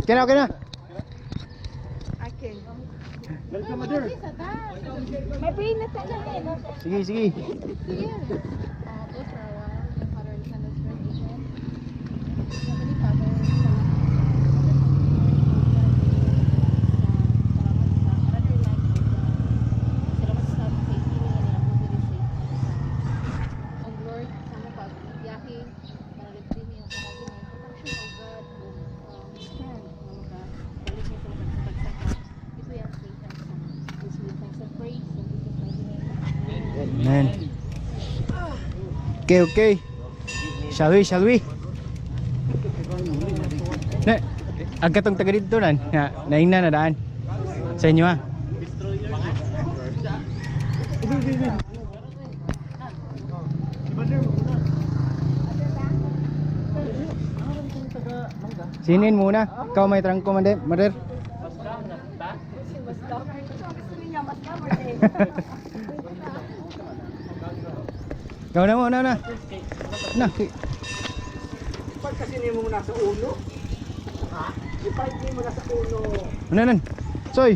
Okay na, okay na. Akin. Welcome, mother. May brain na tayo eh. Sige, sige. Sige. Go for a while. Your Father and Son and Spirit. Amen. Heavenly Father, salamat sa another life, O God. Salamat sa safety nga niabot diri safe. O Lord, sa among pagbiyahe, panalipdi mi ang panagi ng protection, O God, ug strength nga makabalik mi sa mga pagsaka. Ito yung safe and sound. This we thanks and praise in Jesus' mighty name. Amen. Okay. Shall we, shall we? Na, ang katong taga dito nan, na, naingna na daan. Sa inyo ah. Sinin muna. Ikaw may trangko man din, mother. Ikaw na muna na. Na. Pag kasi nimo na sa ulo. Ha? Ipag nimo na sa ulo. Ano nan? Soy.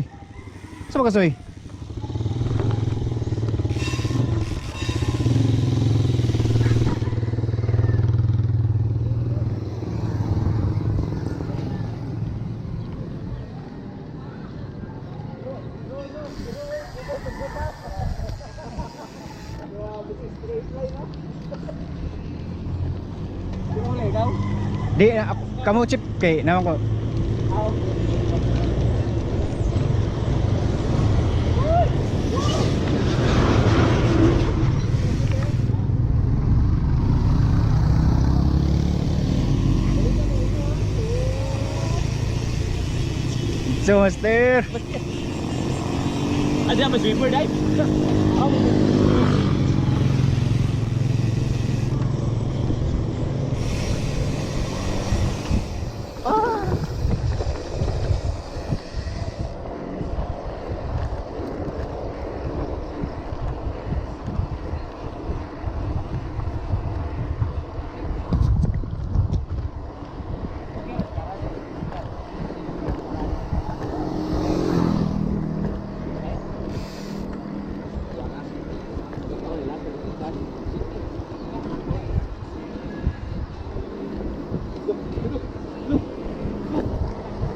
Sa ba ka, Soy? Di na ako kamo chip kay naman ko. So, master. Ano ba sweeper dive?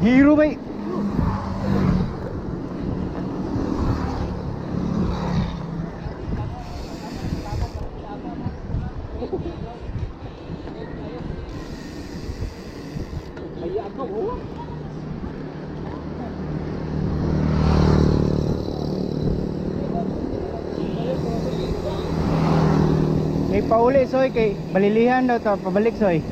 Hero bay. May pauli soy kay balilihan daw to pabalik soy.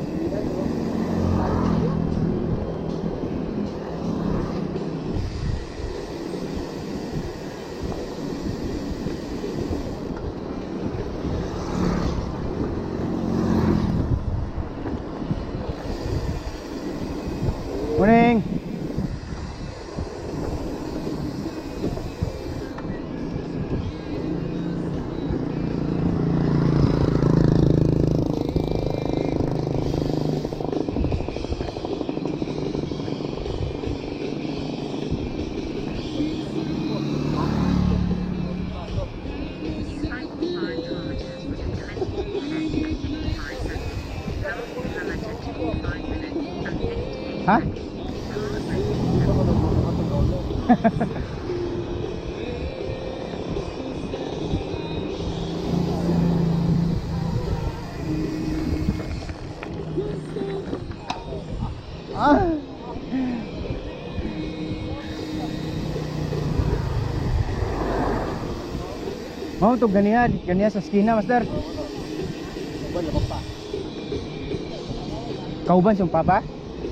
Morning. Ha? Ah. Mau to ganihan, ganihan sa skina, master. Kauban siyang papa?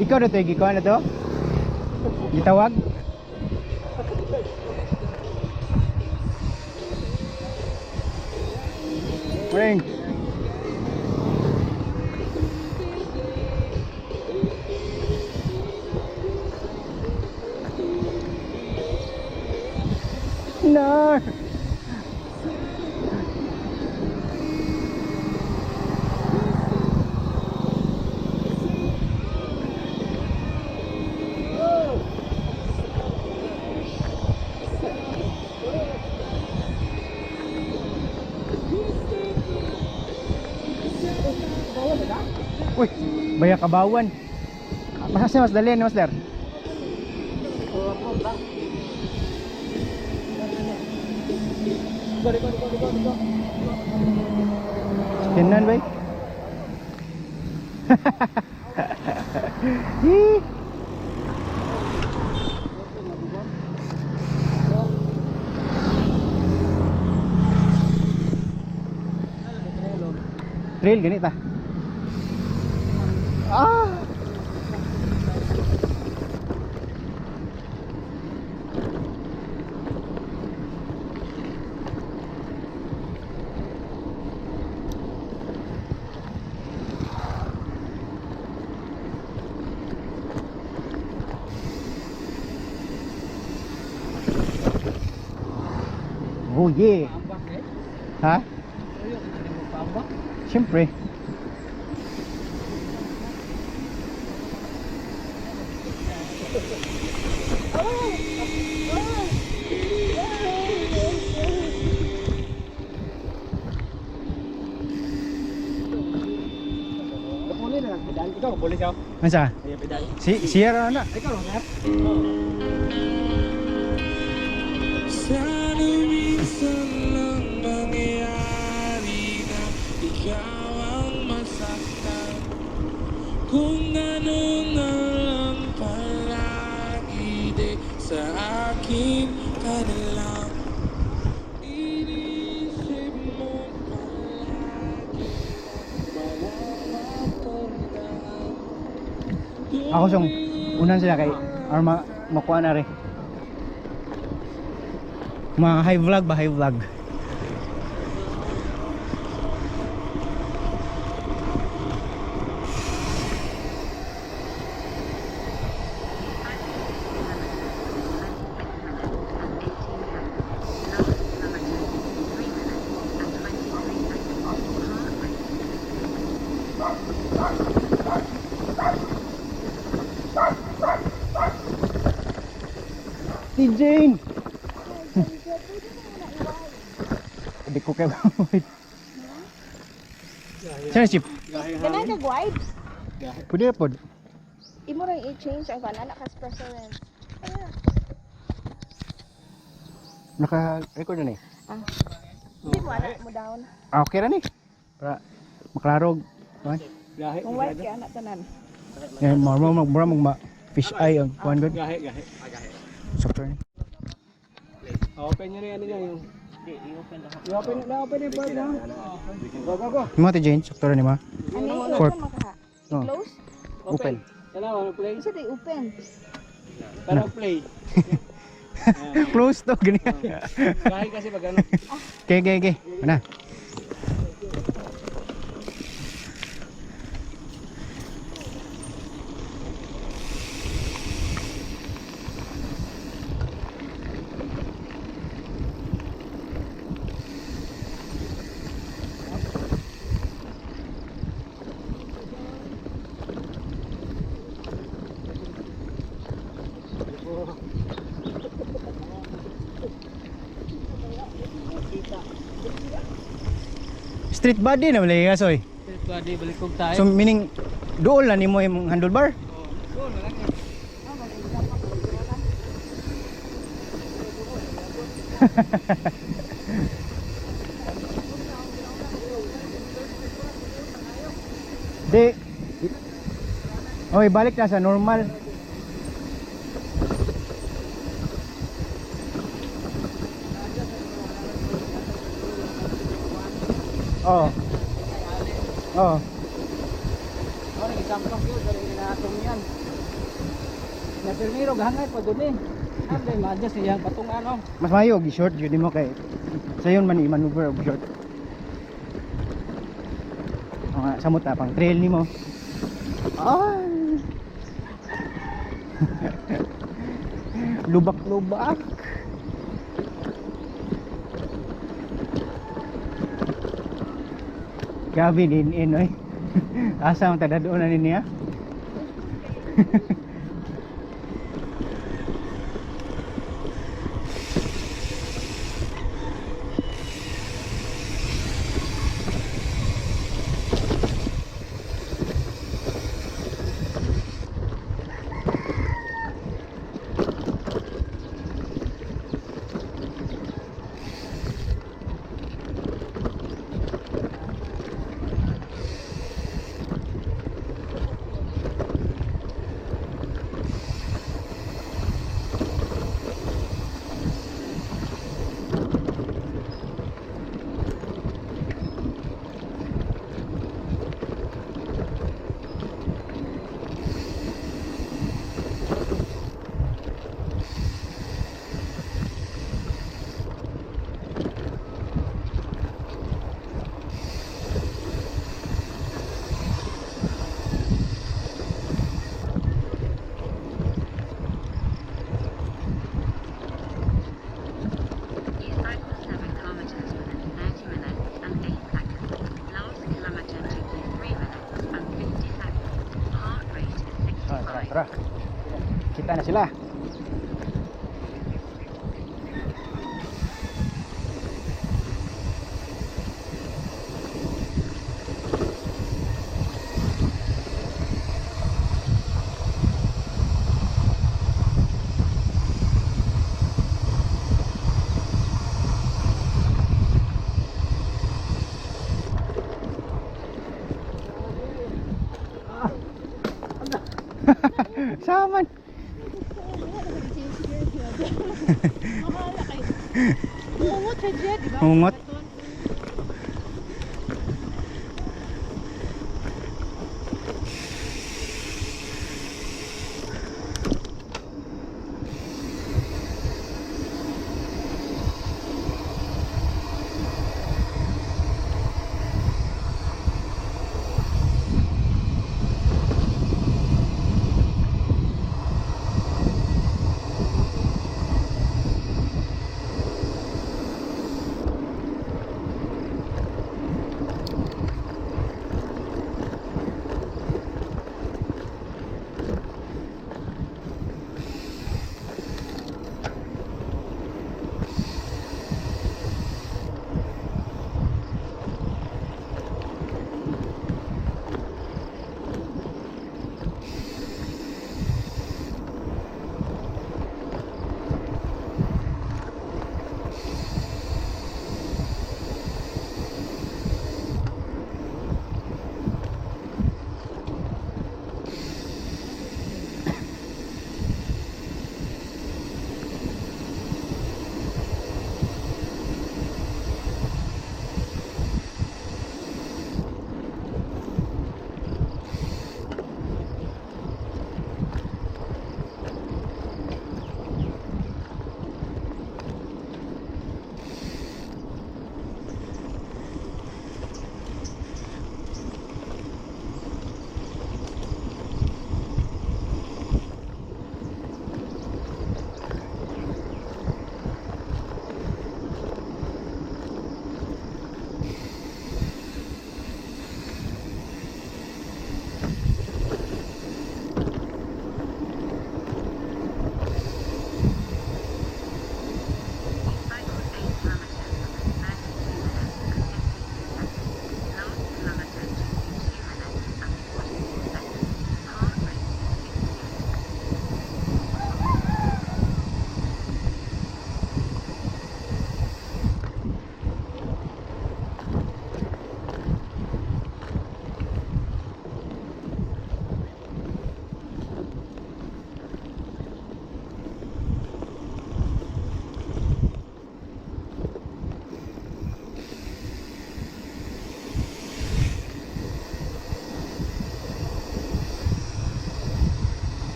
Ikaw na to, gikuha na to? Gitawag? Ring. No. Baya kabawan. Mas asa mas dali ni master. Go, go, go, go, go. Tinan bay. Hee. Trail ganita. Ah. Oh yeah. Paambak eh. Ha? Uyo, hindi mo paambak. Siyempre. Kapuli na lang pedal. Ikaw, kapuli siya. Ano sa? Ay, pedal. Si Sierra na. Ikaw, sir. Sana minsan lang mangyari na ikaw ang masaktan. Kung ano na lang palagi, di sa akin ka na lang. Inisip mo palagi na wala Ako siyang unan sila kay or makuha na rin. Mga high vlog ba? High vlog. Si Jane! Hindi ko kayo. Saan si Chip? Ganang kag wide. Pwede na pod. Imo rang i-change ang banana kas preference. Naka-record na ni. Hindi mo anak mo down. Ah, okay ra ni. Para maklarog. Kuan. Gahi. Kung wide kay anak tanan. Yan, mura mag mura mag fish eye ang kuan good. Gahi, gahi. Software ni. Open nyo na yan niya yung. I-open na. I-open na, open yung bird na. Go, go, go. Mo ti Jane, software ni ma. Ano Fork. i-open mo ka? Oh. Close? Open. Yan na, play. Unsa day open? Pero play. Close to ganyan. Gahi kasi pag ano. Okay, okay, okay. Mana? Street body na malay ka soy. Street body, balikog tayo. So meaning dool na nimo imong handlebar. Go, wala lang eh. Di. Oy, balik na sa normal. Oh. Oh. Oh, nag-isamplong yun. Dari inaatong yan. Na pirmiro, gahangay pa dun eh. Anday, ma-adjust niya. Patong ano. Mas mayo og short jud nimo kay sayon man i-maneuver og short. Mga samot na pang trail nimo. Ay. Lubak-lubak. Grabe din in oy. Asa ang tada doon na niya? Tara, tara, tara. Kita na sila. Saman. Mahala kayo. Mungot siya dyan, di ba? Mungot.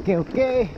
Okay.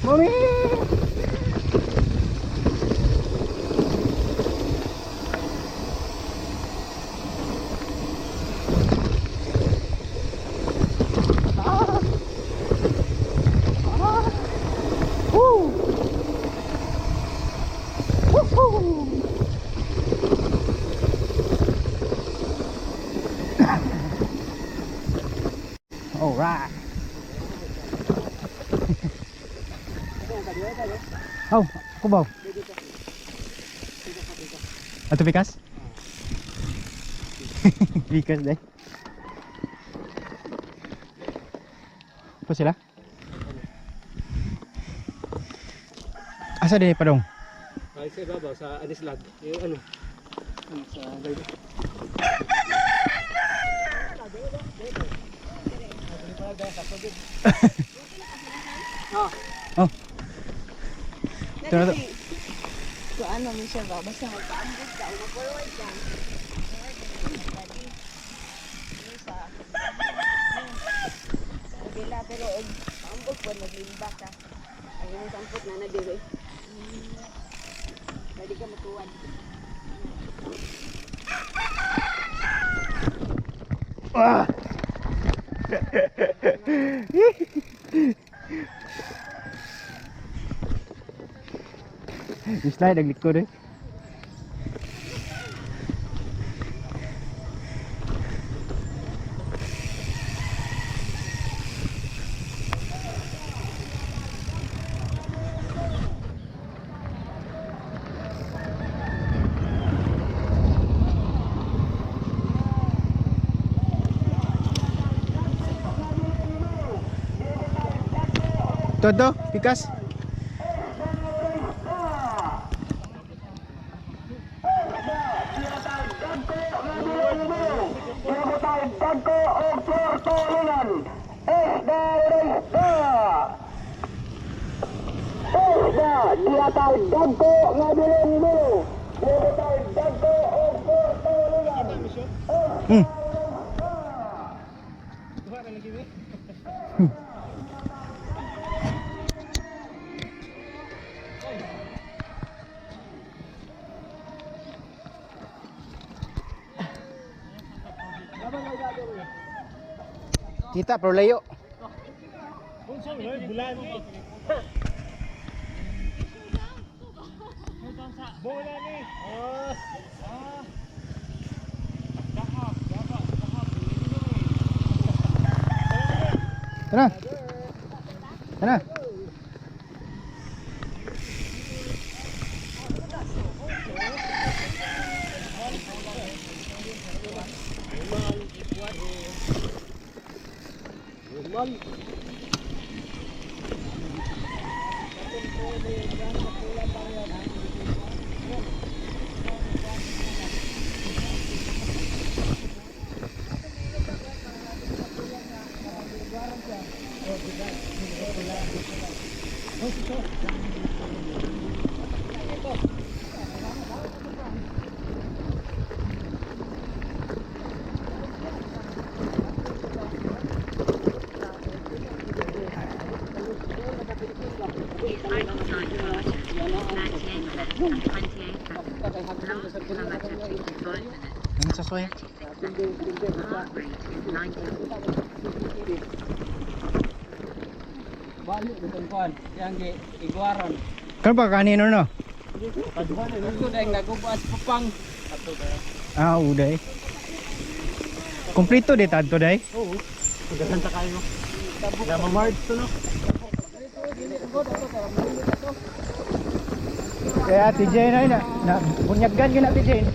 Mami! Ah! Ah! Woo! Woohoo! All right. Oh, kubaw. Ato pikas? Pikas dai. Pa sila? Asa din pa dong? Ay, sa ibabaw, sa Anislag. Yung ano? Ano, sa Gaydo. Oh. Ito na to. Kung ano mi siya ba basta magpaambot ka o mag-forward ka. Forward ka. Sa kabila pero og paambot po naglimba ka. Ay, yung sampot na na dire. Pwede ka matuwad. Ah! Slide ang likod eh. Todo, pikas. Kita pero layo. Tara. Tara. Cycle time kilometers, 98 minutes and 28 seconds. Last kilometer 55 minutes, Ang sasway. 36 seconds. Heart rate is 90. Bali, itong kuan. Yang gi iguaron. Karon pa kanino no? Ito dahil nagubas papang. Ah, uday. Kompleto di tadto day. Kaya Ate Jane ay na bunyagan gyud na Ate Jane.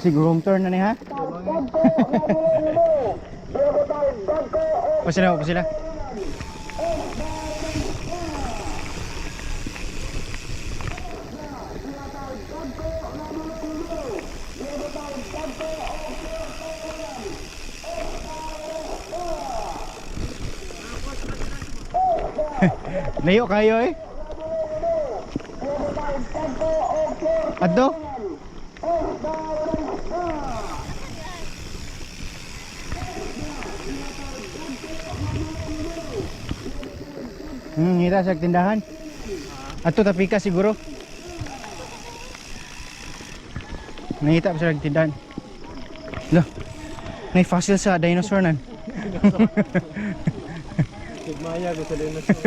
Siguro wrong turn na ni ha. Pa sila, pa sila. Layo kayo eh. Adto? Ngita sa tindahan. Ato tapika siguro. Nangita pa sa tindahan. Lo. Nay fossil sa dinosaur nan. Maya ko sa dinosaur.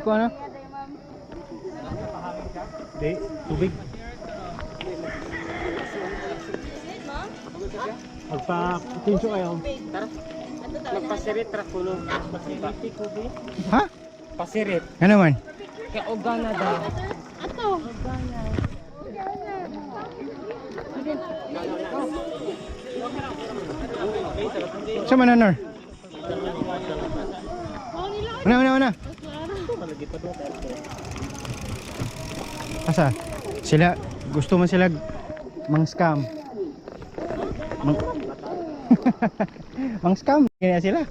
Ko ano? Di, tubig. Magpa-tinso kayo. Magpasirit ra kuno. Ha? Pasirit. Ano man? Kay Ogana daw. Ato. Sa mananor? Una, una, una. Asa? Sila, gusto man sila mang scam. Mang, mang scam kaya sila.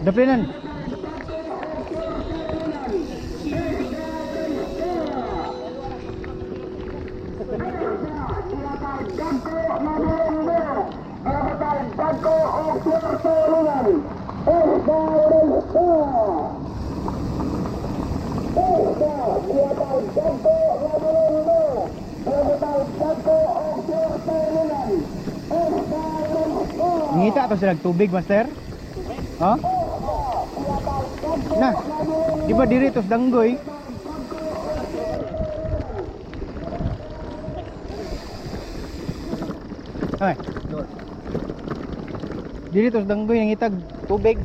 Daplinan. Ngita to sila tubig, master? Ha? Na. Di ba diri tos danggoy? Ay. Diri tos danggoy nangitag tubig.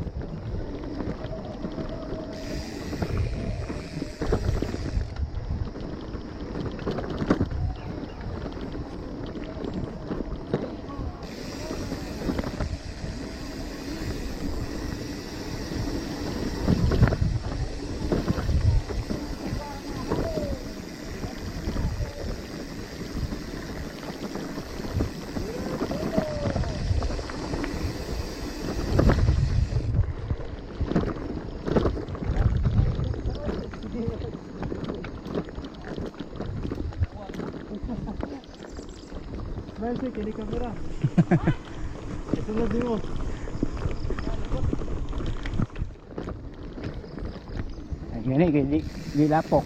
Mercy, kini kamera. Ito na din mo. Ay, gani kay di, di lapok.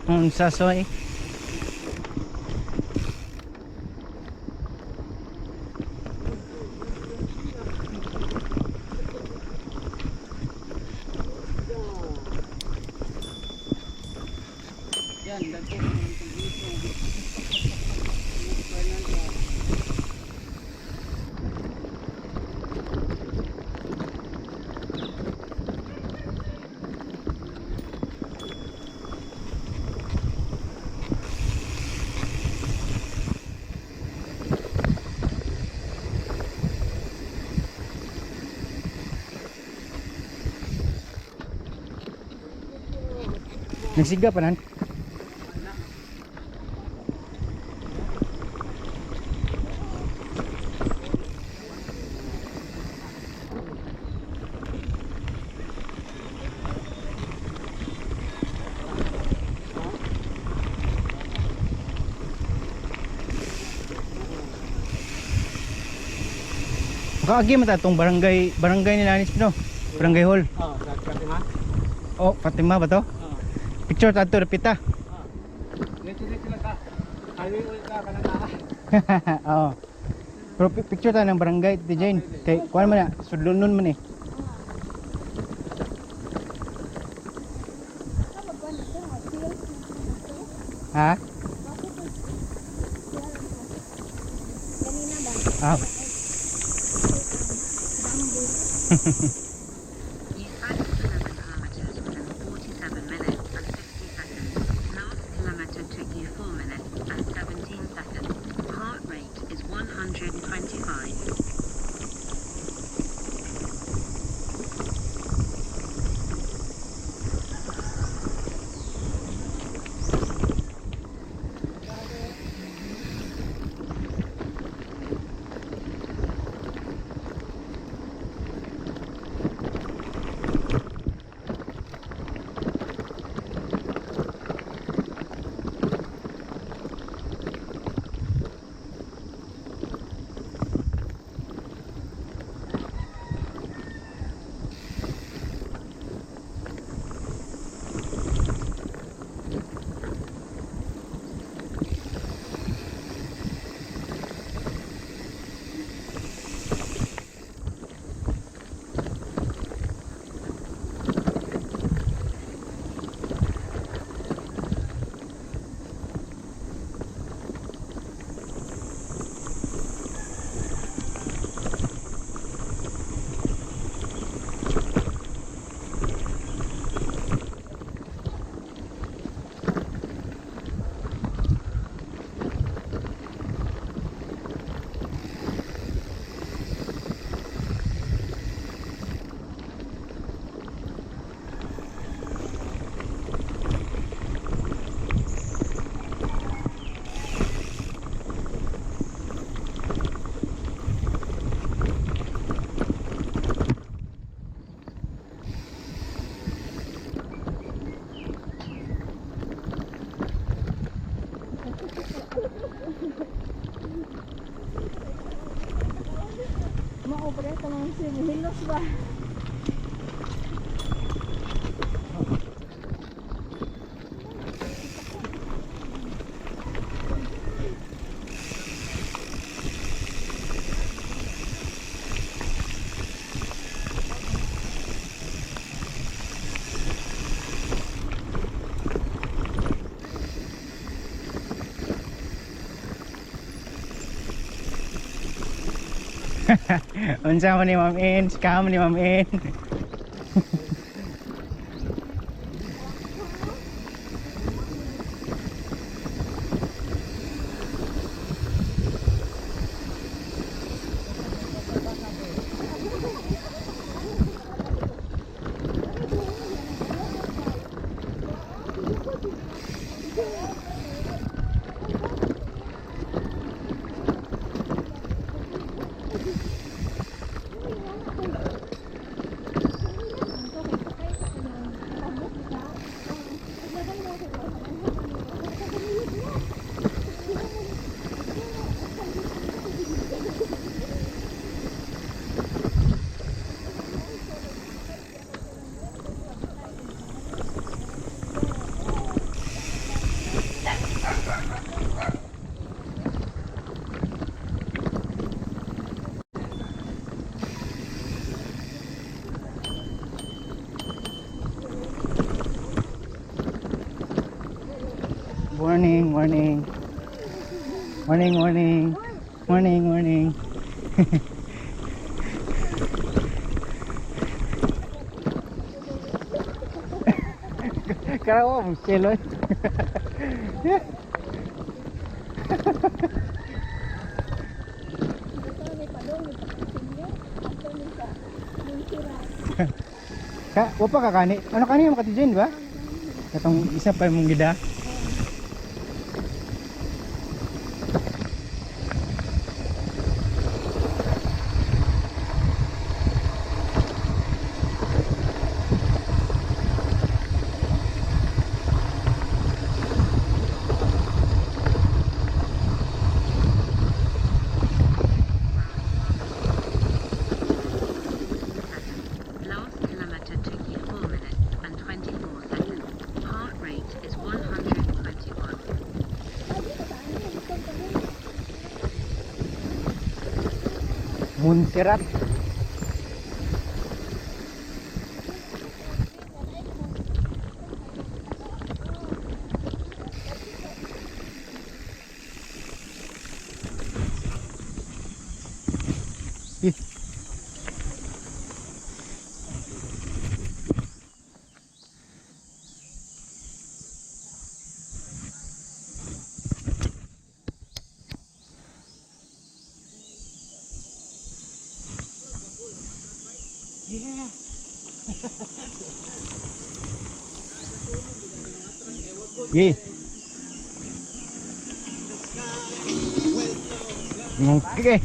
Unsa soy? Yan, dagko ng pag-iso. Nagsiga pa nan. Makaagi man ta tong barangay barangay nila ni no. Barangay hall. Oh, sa Fatima. Oh, Fatima ba to? Oh. Picture ta to repita. Diretso-diretso lang ka. Highway ulit ka kanang naa. Oo. Pero picture ta ng barangay Titi Jane. Kay kuan man na, sudlonon man eh. Ha? Kanina ba? Ah, You cycled 11 kilometers within 47 minutes and 50 seconds. Last kilometer took you 4 minutes and 17 seconds. Heart rate is 125. Mao pre tamang si hilos ba? Unsa man ni Ma'am In, scam ni Ma'am In. Morning, morning. Morning, morning. Morning, morning. Karawa mo, chelo. Ka, wa pa ka kani. Ano kani ang katijin ba? Katong isa pa mong gida. Last kilometer took you 4 minutes and 24 seconds. Heart rate is 121. Montserrat. Eh. Yeah. Okay.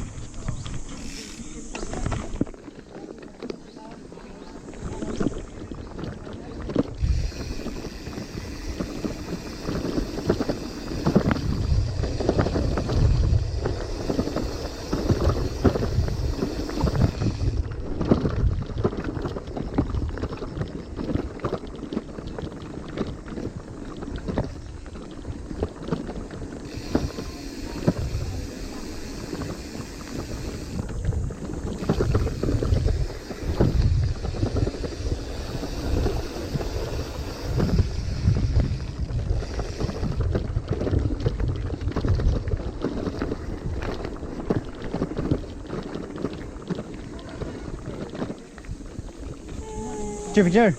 Picture, picture.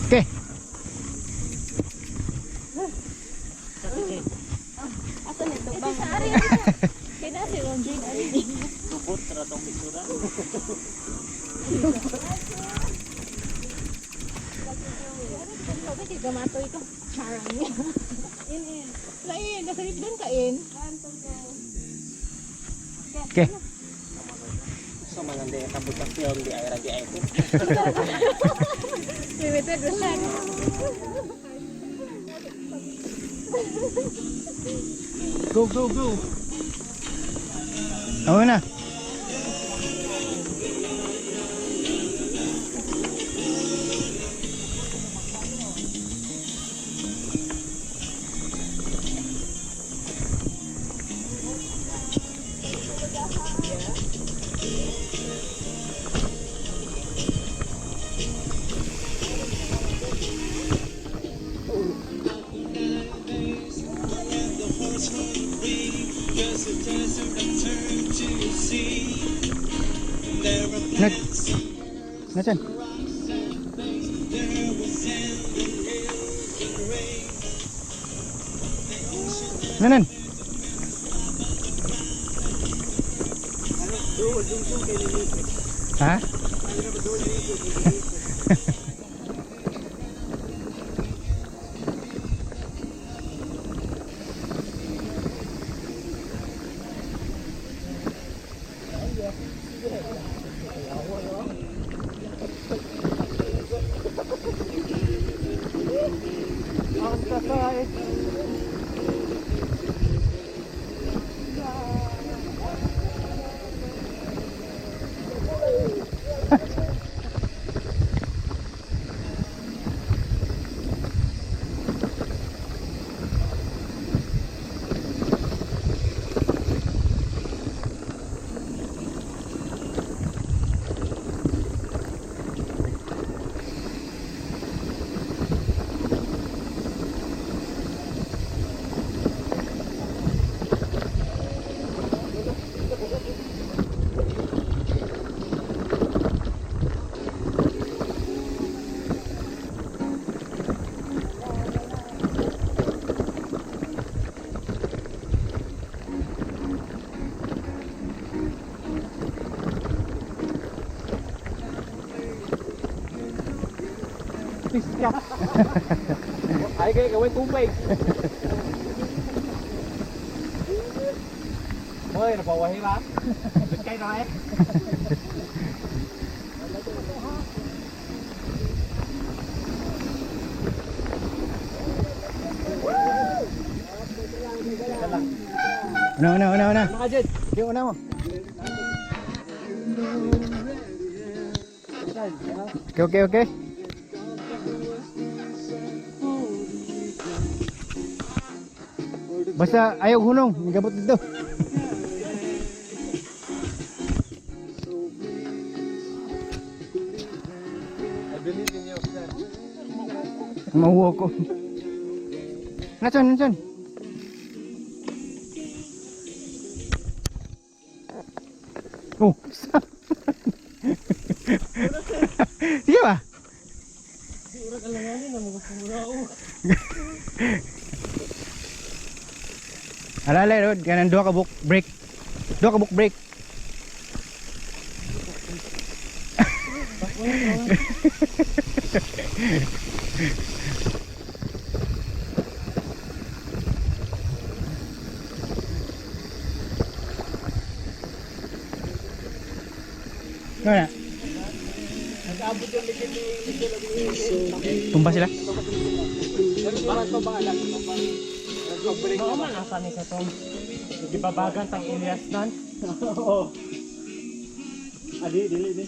Okay. Asa nito bang? Kaya na si Ron Jane ari. Tubot ra tong pictura. Sabi kay gamatoy ka. Charang. In in. Lain, nasa lipdan ka in. Okay. So maganda yung kabot sa film di ay ra di ay ko. Limited version. Go, go, go. Tama na. Nag... Nasaan? Nanan? Ha? Artista. Ay kay gawin tubig. Hoy, napawahi ba? Kay na eh. Una, una, una, una. Mga Jed. Di, una mo. Okay. Basta ayaw hunong, gabot dito. I believe in you, sir. Mauwa ko. Nasan, nasan? Oh, sige ba? Alalay, Rod. Ganun, duha ka book break. Duha ka book break. Ano na? Tumba sila? Oo man, asa ni sa tong. Gibabagan tang Elias nan. Oo. Adi, dili, dili.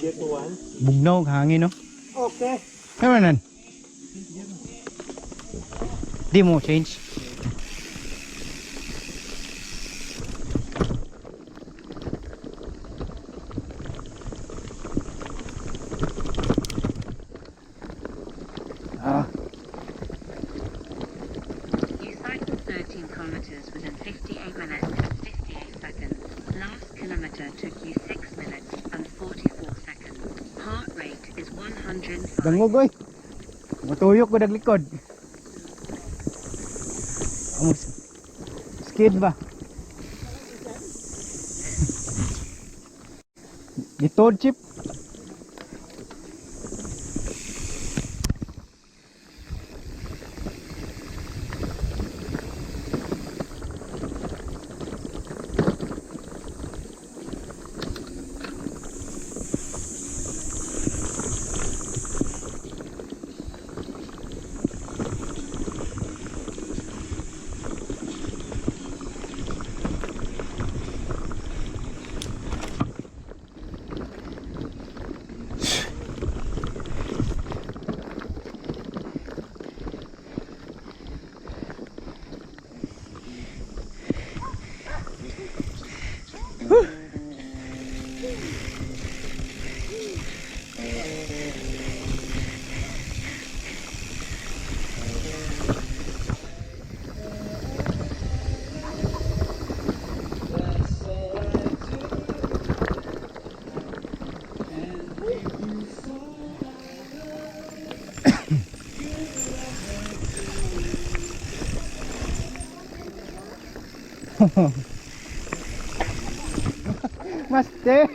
Get one. Bugnaw, hangin, no? Okay. Ano nan? Di mo change. Ah, You cycled 13 kilometers within 58 minutes and 58 seconds. Last kilometer took you 6 minutes and 44 seconds. Heart rate is 105. dangog oy. Matuyok ko daglikod. Amos. Skid ba? Gitod chip. Master.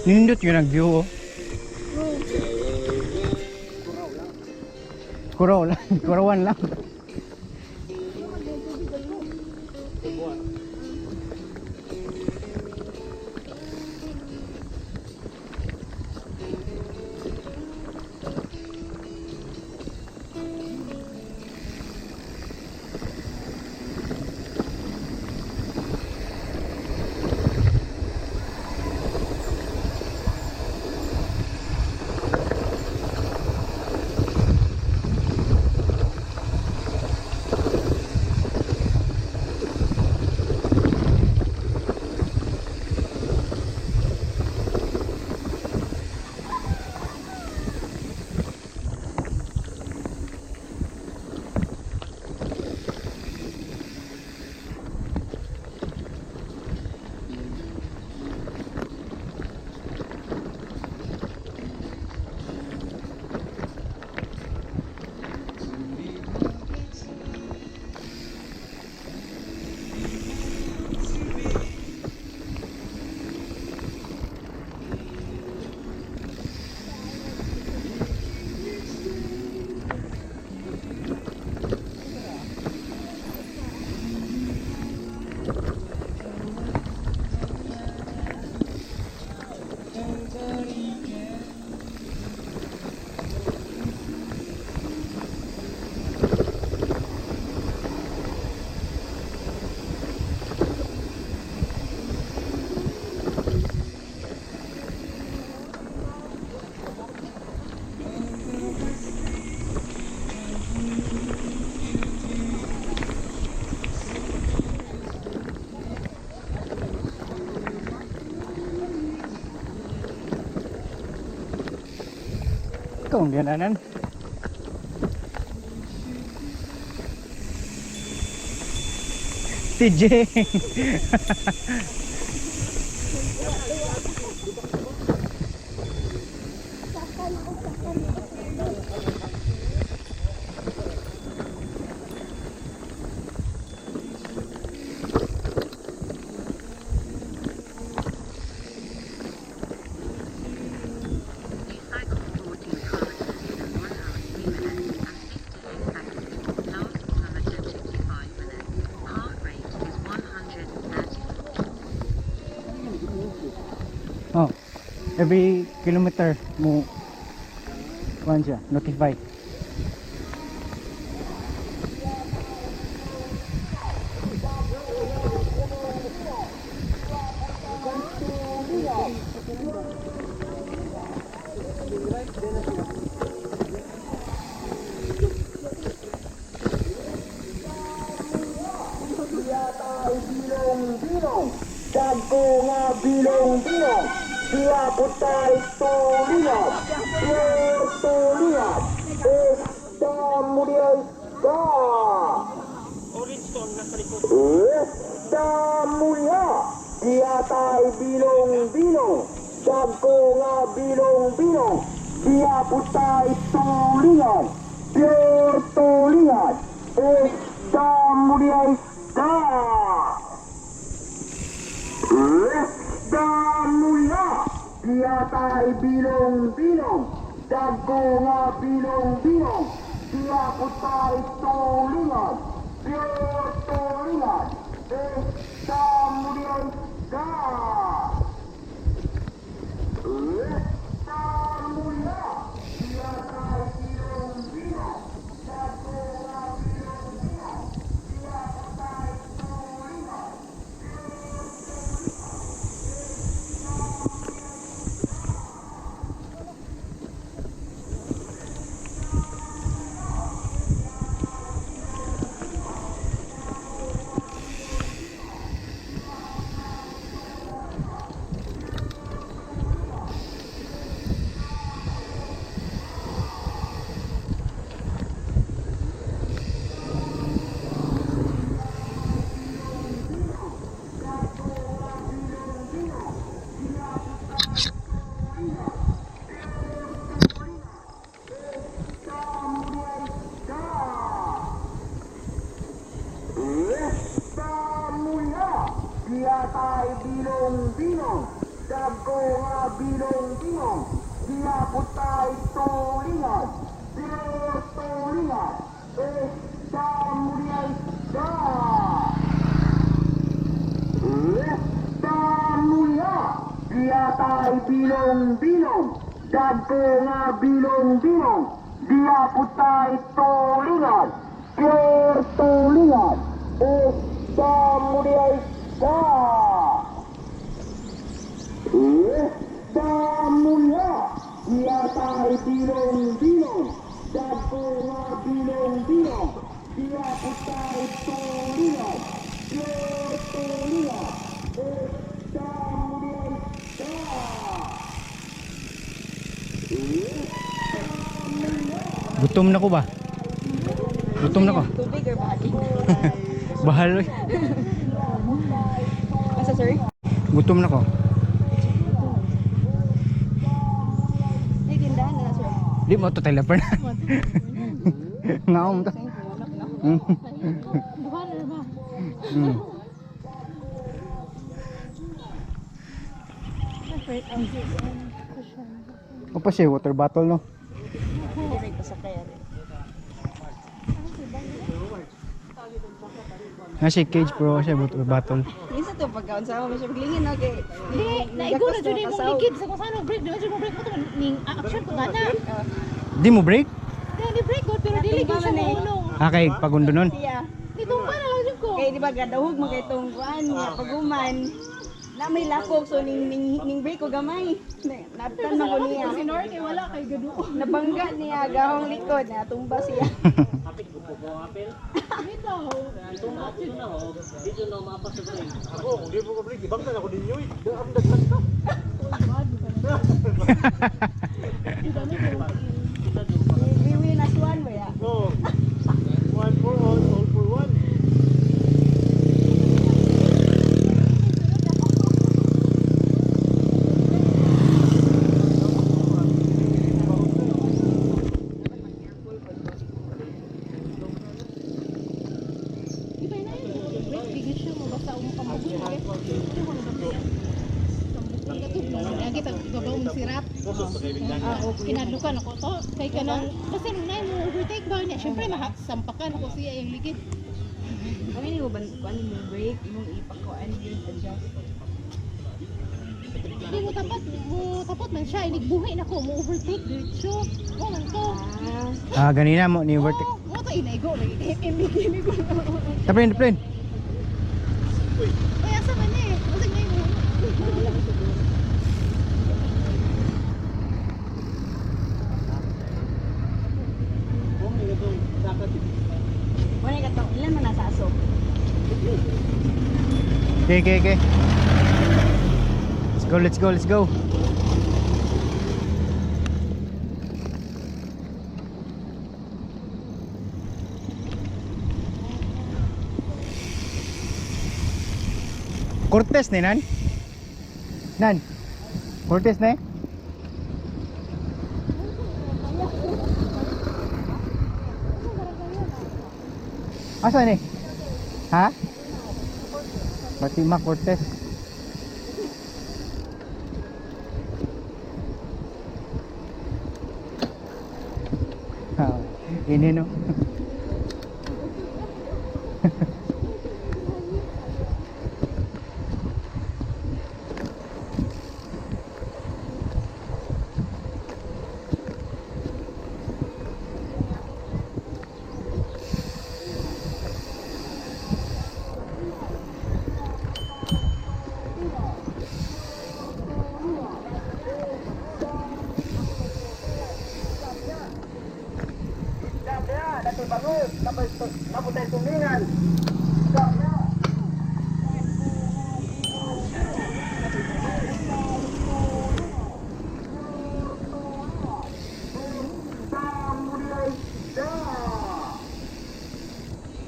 Nindot yun ang view oh. Kuraw lang. Kurawan lang. Ikaw ang gananan. Si Jeng. You cycled 14 kilometers in 1 hour 3 minutes and 58 seconds. Last kilometer took you 5 minutes. Heart rate is 134. Oh. Every kilometer mo kuan siya, notify. Gutom na ko ba? Gutom na ko. Tubig or bahali? Bahal. Oy. Asa sir? Gutom na ko. Ay, tindahan na sir. Di mo to telepon. Ngaom ta. Buhan na ba? O pa siya water bottle no. Hindi may pasakay rin. Nasa cage pero siya water bottle. Minsan to pagkaon sa mo siya paglingin no kay. Di, naigo na dyan yung ligid sa kung saan ang break. Di ba dyan mo break mo ito? Ning action ko nga na. Di mo break? Di, di break ko, pero dili gyud siya maulong. Ah, kay pagundo nun. Siya. Di tumba na lang jud ko. Kay di ba gadahog man kay tong kuan nga paguman. Na may lakok so ning ning, ning break ko gamay. Nabtan man ko niya. Si Nor kay wala kay gadu. Nabangga niya gahong likod na tumba siya. Apit ko po apel. Bitaw. Tumba dito na ho. Dito na maapas sa break. Ako, kung di mo ko break, ibang na ako ninyo eh. Ang daghan ta. Gigisyo mo basta mo kambugon eh. Di mo na ba Kambugon ka to. Lagi tag babaw mo sirat. Kinadlukan ako to. Kay kanang kasi nung nay mo overtake ba niya. Syempre mahasampakan ako siya yung ligid. Kami ni mo ban kuan mo break imong ipakuan yun adjust. Di mo tapot man siya inigbuhi na ko mo overtake diretso. Mo man to. Ah, Ah, ganina mo ni overtake. Oh, mo to inaigo lagi. Imig ko. Taplin, taplin. Kaya sa man eh. Basig na mo. wala ka to. Ilan man nasa aso? Okay. Let's go, let's go, let's go. Cortez ni Nan? Nan? Cortez na eh? Asa ni? Ha? Fatima Cortez. Ah, ini no.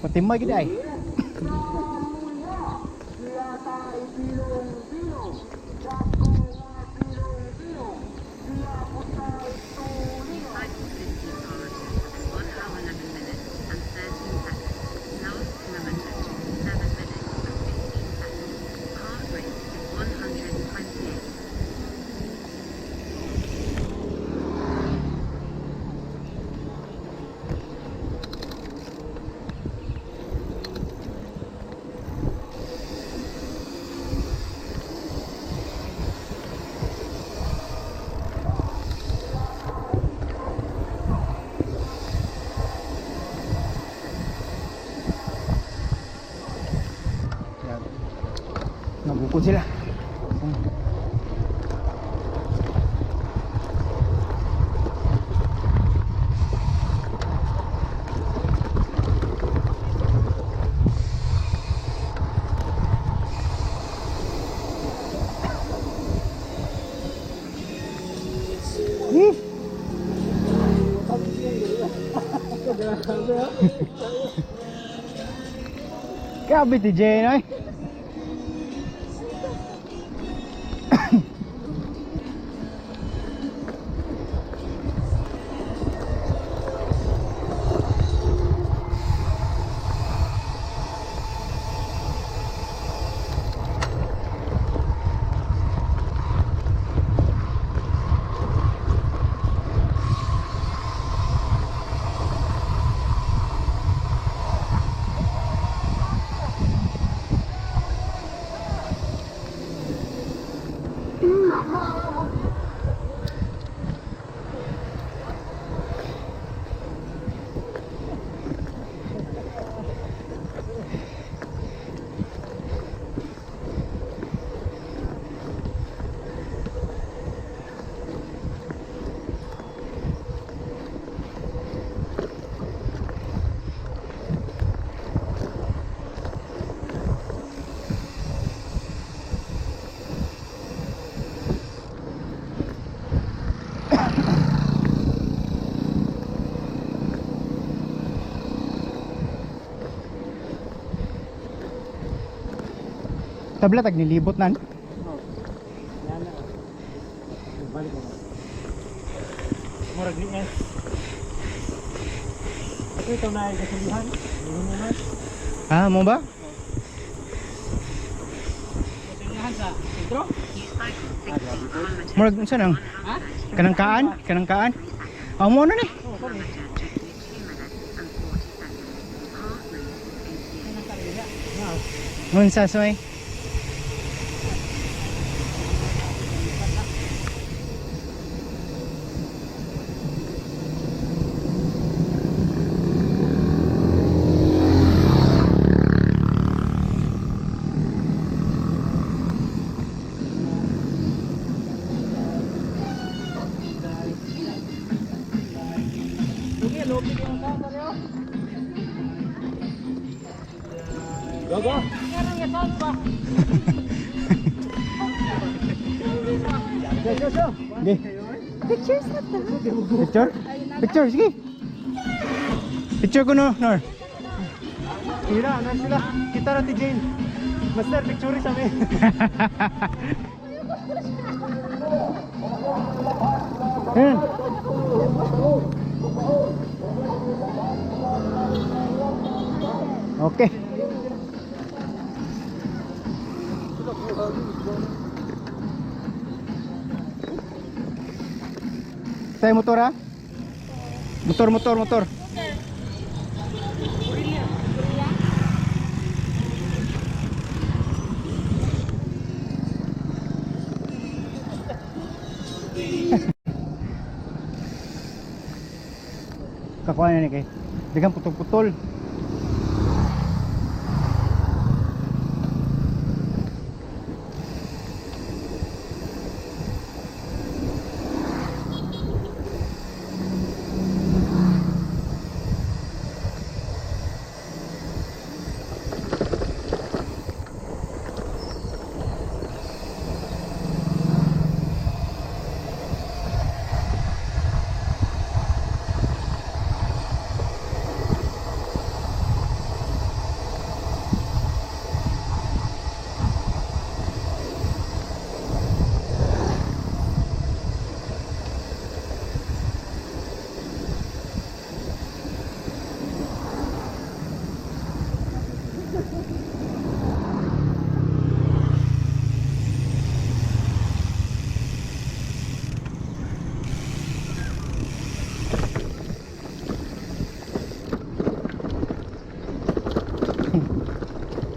Fatima gid ay. You cycled 15 kilometers in 1 hour 11 minutes and 13 seconds. Last kilometer took you 7 minutes and 15 seconds. Heart rate is 128. Yan. Nagukod sila. Hmm. Grabe ti Jane ay. Tabla tag nilibot nan. Balik ko. Murag ni eh. Ako ito na ay kasulihan. Ano naman? Ah, mo ba? Saan sa sentro? You cycled 16 kilometers Murag unsa nang? Ha? Kanang kaan? Kanang kaan? Ah, mo na ni. kilometer took you 2 minutes and 40 seconds. Heart rate is 88. Unsa soy? Lugi, lugi yung sa saryo. Go, go. Meron nga saan pa. Go, go, go. Okay. Pictures na ta. Picture? Picture, sige. Picture ko no, Nor. Kira, na sila. Kita ra ti Jane. Master, picture sa mi. Ayan. Okay. Tayo motor ha? Motor, motor, motor. Kakuha na ni kay. Daghang putol-putol.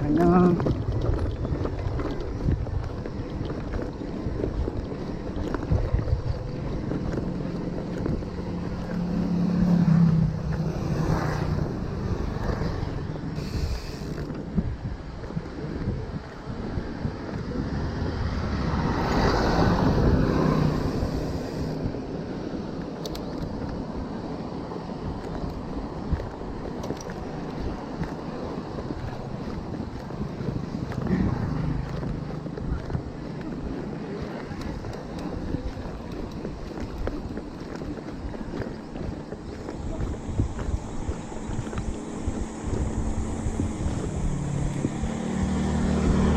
Ano?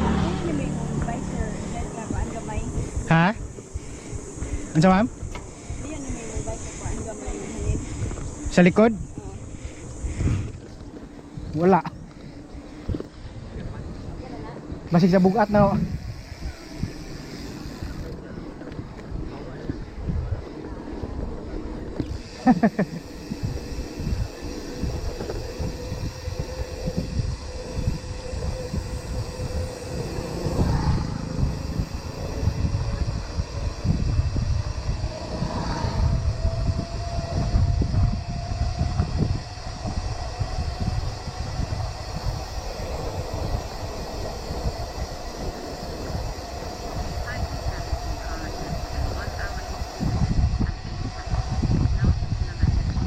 Ano ni may mong visor that nga kuan gamay. Ha? Ano ma'am? Diyan ni may mong visor kuan gamay hanin. Sa likod? Wala. Basig sa bugat na. Oh. You cycled 17 kilometers within 1 hour 18 minutes and 8 seconds. Last kilometer took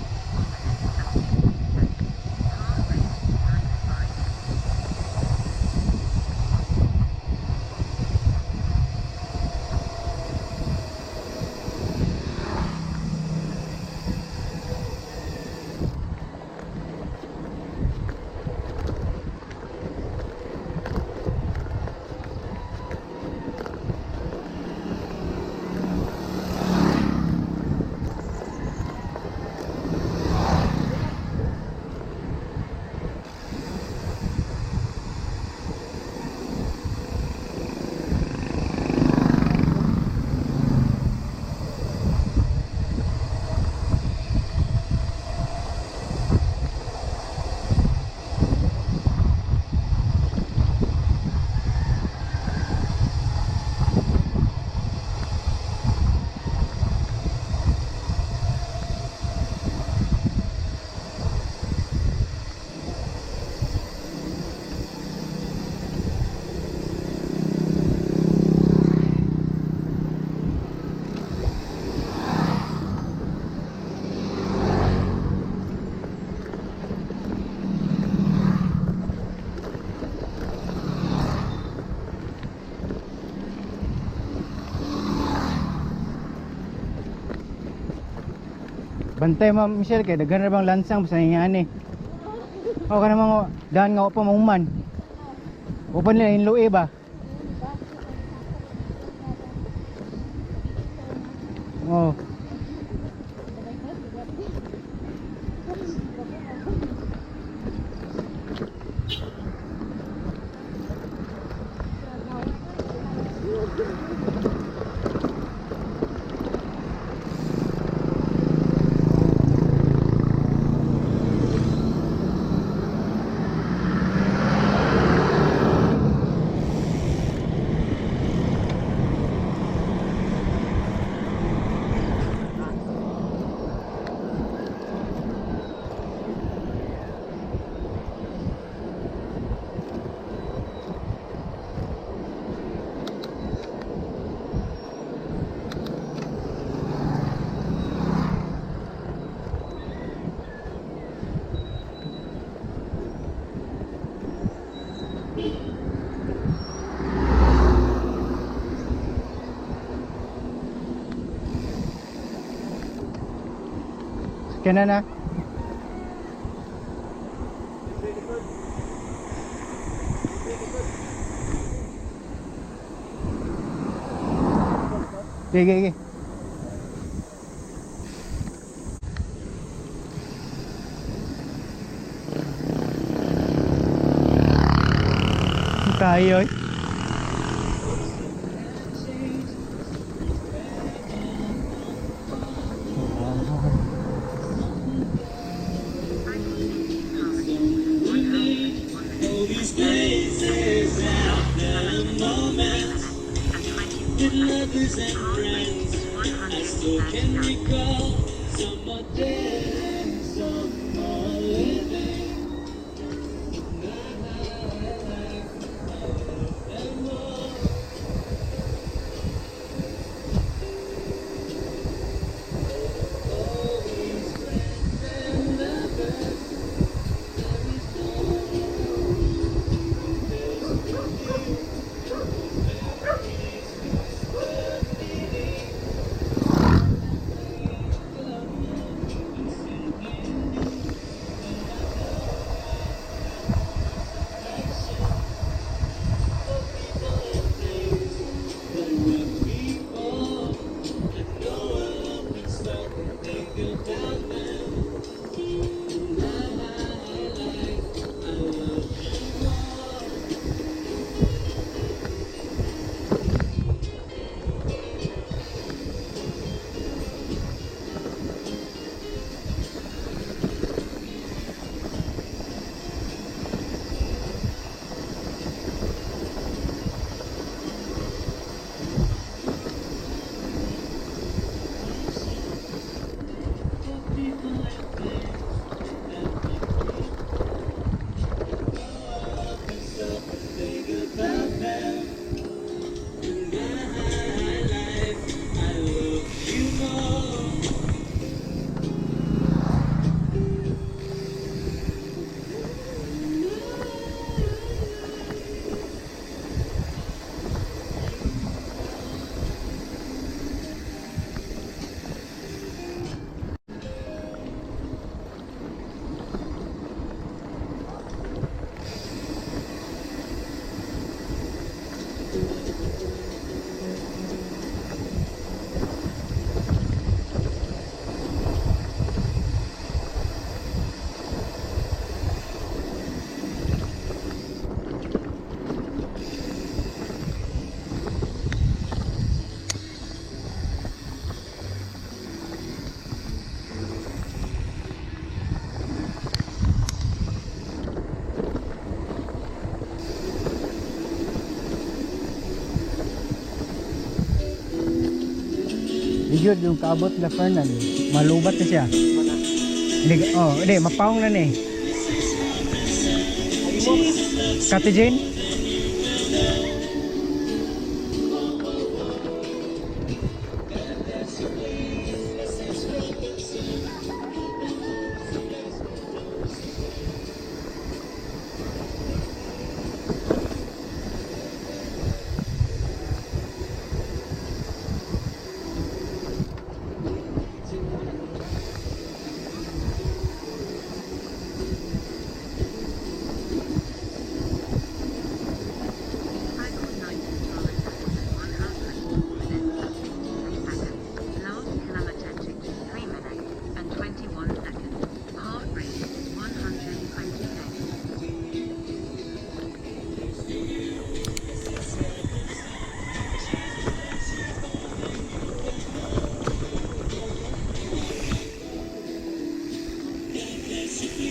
Bantay Ma'am Michelle kay daghan ra bang lansang basta nga ani. O ka namang daan nga wa pa mahuman. Upan nila inlue ba? Oh. Kaya na na. Sige, sige. Tayo eh. And 24 seconds. Heart rate is 139. Ligod yung kaabot la Fernan. Malubat na siya. Hindi, oh, hindi, mapawong na ni. Kate Jane?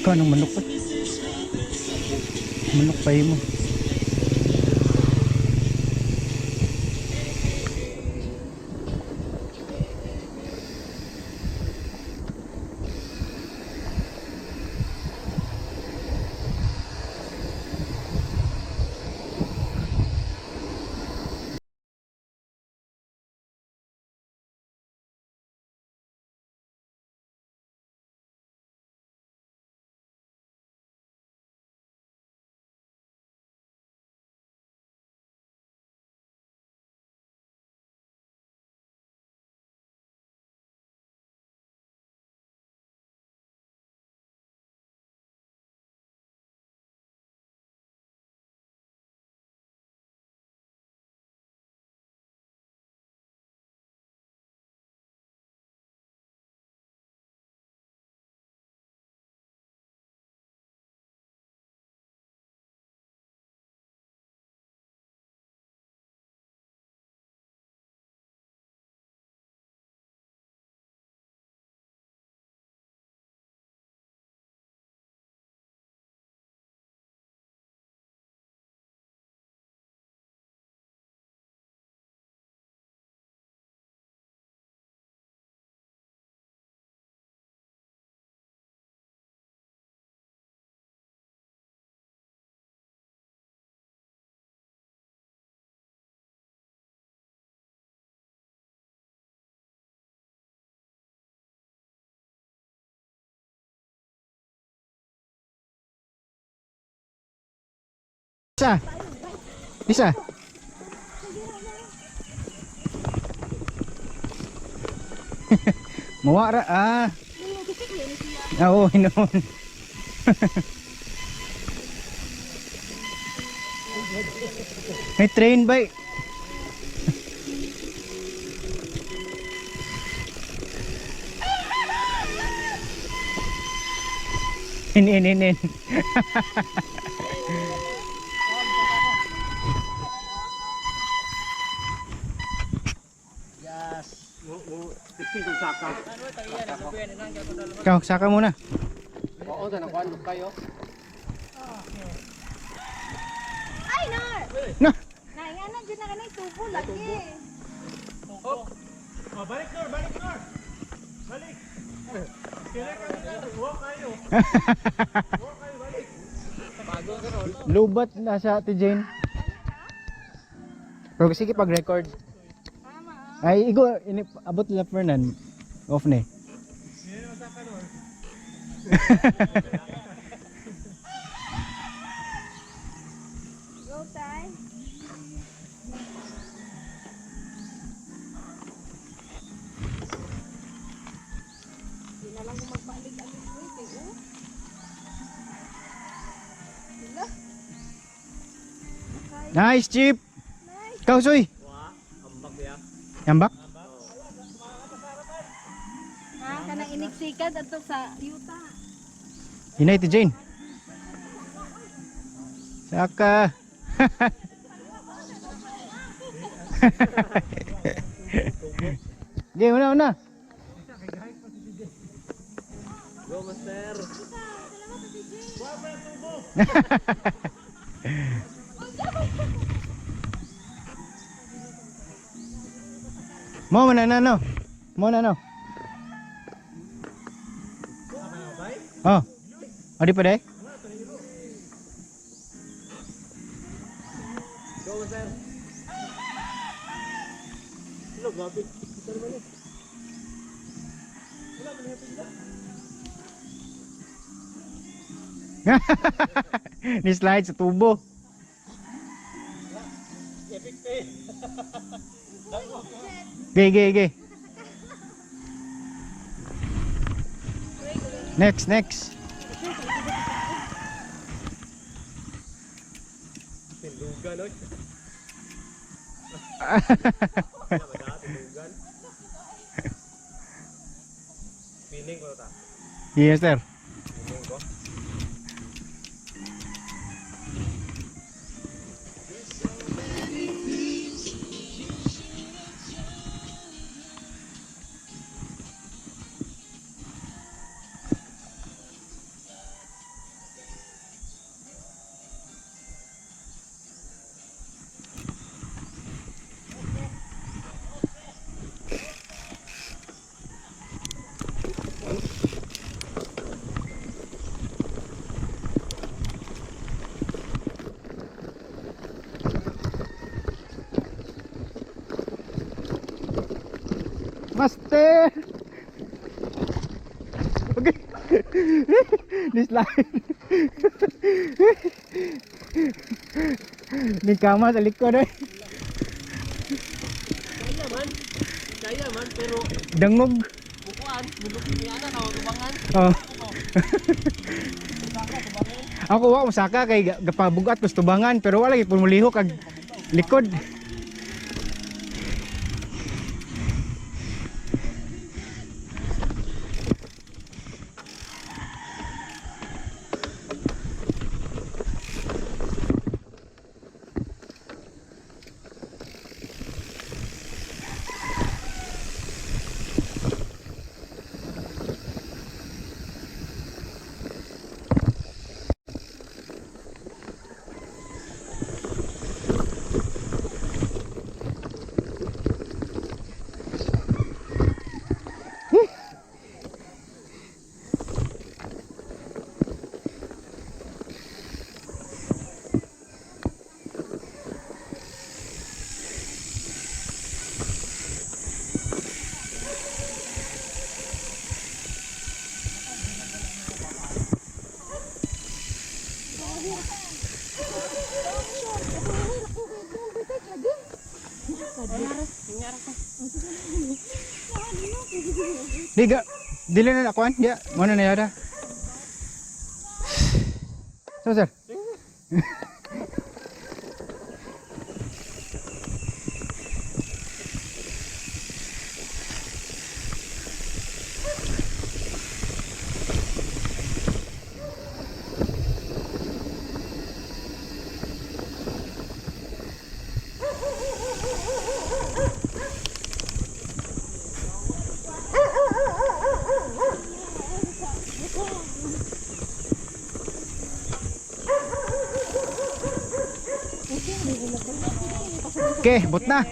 Ikaw anong manok pa? Manok pa mo. Isa. Isa. Mawara ah. Oo, hinon. May train ba? In in in in. Saka. Ikaw, saka muna. Oo, tanang kuan kayo. Ay, nar! Na. Nainganan dyan na ka na tubo lagi. Oh, balik Nor, balik Nor. Balik. Kaya ka na, walk kayo. Walk kayo, balik. Lubat na sa Ate Jane. Pero sige pag record. Ay, igo ini abot nila Fernan. Off na eh. Hindi na saka Nor. Go, Tay. Di na lang ko magpalig-alig ko eh. Kay oh. Sila. Nice, Chip. Ikaw, Soy. Ambak. Ha, kanang iniksikan adto sa yuta. Hinay, Ate Jane. Saka. Okay, una, una. Go, master. Mo na na no. Mo na no. Oh. Adi pa dai? Go, master. Hello, grabe. Ito naman eh. Wala, manihapin ba? Ni slide sa tubo. Epic fail. Gay, gay, gay. Next, next. Tindugan, oy. Tindugan. Feeling ko ta. Yes, sir. Feeling ko. Master. Okay. Ni slide. Ni kama sa likod eh. Kaya man. Kaya man pero Dangog. bukuan, mulupin niya na tubangan. Oh. Ako wa musaka kay gapabugat ko sa tubangan pero wala gyud mulihok ag likod. Di ga dili na nakuan, di mo na nayara. So sir. Okay, bot na.